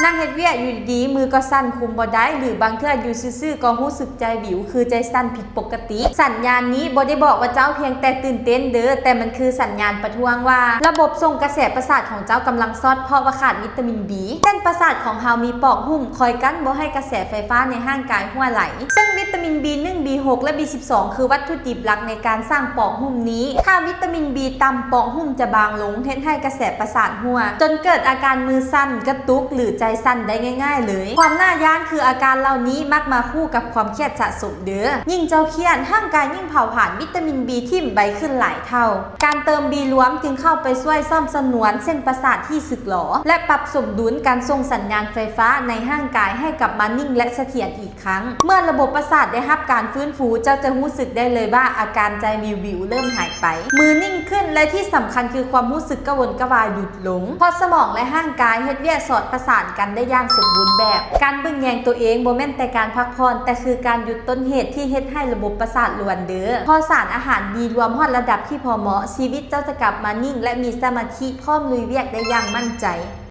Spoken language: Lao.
ນັ່ງເຮັດວຽກຢູ່ດີໆ ມືກໍສັ່ນຄຸມບໍ່ໄດ້ ຫຼືບາງເທື່ອຢູ່ຊື່ໆ ກໍຮູ້ສຶກໃຈວິວ ຄືໃຈສັ່ນຜິດປົກກະຕິ. ສັນຍານນີ້ບໍ່ໄດ້ບອກວ່າເຈົ້າພຽງແຕ່ຕື່ນເຕັ້ນເດີ້ ແຕ່ມັນຄືສັນຍານປະທ້ວງວ່າ ລະບົບສົ່ງກະແສປະສາດຂອງເຈົ້າກຳລັງຊອດ ເພາະວ່າຂາດວິຕາມິນ B. ເສັ້ນປະສາດຂອງເຮົາມີປອກຫຸ້ມ ຄອຍກັ້ນບໍ່ໃຫ້ກະແສໄຟຟ້າໃນຮ່າງກາຍຮົ່ວໄຫຼ, ເຊິ່ງວິຕາມິນ B ໜຶ່ງ B ຫົກ ແລະ B ສິບສອງ ຄືວັດຖຸດິບຫຼັກໃນການສ້າງປອກຫຸ້ມນີ້. ຖ້າວິຕາມິນ B ຕ່ຳ, ປອກຫຸ້ມຈະບາງລົງ, ເຮັດໃຫ້ກະແສປະສາດຮົ່ວ, ຈົນເກີດອາການມືສັ່ນ, ກະຕຸກ ຫຼື ໃຈສັ່ນໄດ້ງ່າຍໆເລີຍ. ຄວາມໜ້າຢ້ານຄືອາການເຫຼົ່ານີ້ມັກມາຄູ່ກັບຄວາມຄຽດສະສົມເດີ້. ຍິ່ງເຈົ້າຄຽດ, ຮ່າງກາຍຍິ່ງເຜົາຜານວິຕາມິນ B ຖິ້ມໄວຂຶ້ນຫຼາຍເທົ່າ. ການເຕີມ B ລວມຈຶ່ງເຂົ້າໄປຊ່ວຍສ້ອມສະໜວນເສັ້ນປະສາດທີ່ສຶກຫຼໍ ແລະ ປັບສົມດຸນການສົ່ງສັນຍານໄຟຟ້າໃນຮ່າງກາຍໃຫ້ກັບມານິ່ງ ແລະ ສະຖຽນອີກຄັ້ງ. ເມື່ອລະບົບປະສາດໄດ້ຮັບການຟື້ນຟູ, ເຈົ້າຈະຮູ້ສຶກໄດ້ເລີຍວ່າອາການໃຈວິວໆເລີ່ມຫາຍໄປ, ມືນິ່ງຂຶ້ນ ແລະ ທີ່ສຳຄັນຄືຄວາມຮູ້ສຶກກະວົນກະວາຍຫຼຸດລົງ, ເພາະສະໝອງ ແລະ ຮ່າງກາຍເຮັດວຽກສອດປະສານກັນໄດ້ຢ່າງສົມບູນແບບ. ການເບິ່ງແຍງໂຕເອງບໍ່ແມ່ນແຕ່ການພັກຜ່ອນ, ແຕ່ຄືການຢຸດຕົ້ນເຫດທີ່ເຮັດໃຫ້ລະບົບປະສາດລວນເດີ້. ພໍສານອາຫານ B ລວມຮອດລະດັບທີ່ພໍເໝາະ, ຊີວິດເຈົ້າຈະກັບມານິ່ງ ແລະ ມີສະມາທິ ພ້ອມລຸຍວຽກໄດ້ຢ່າງໝັ້ນໃຈ.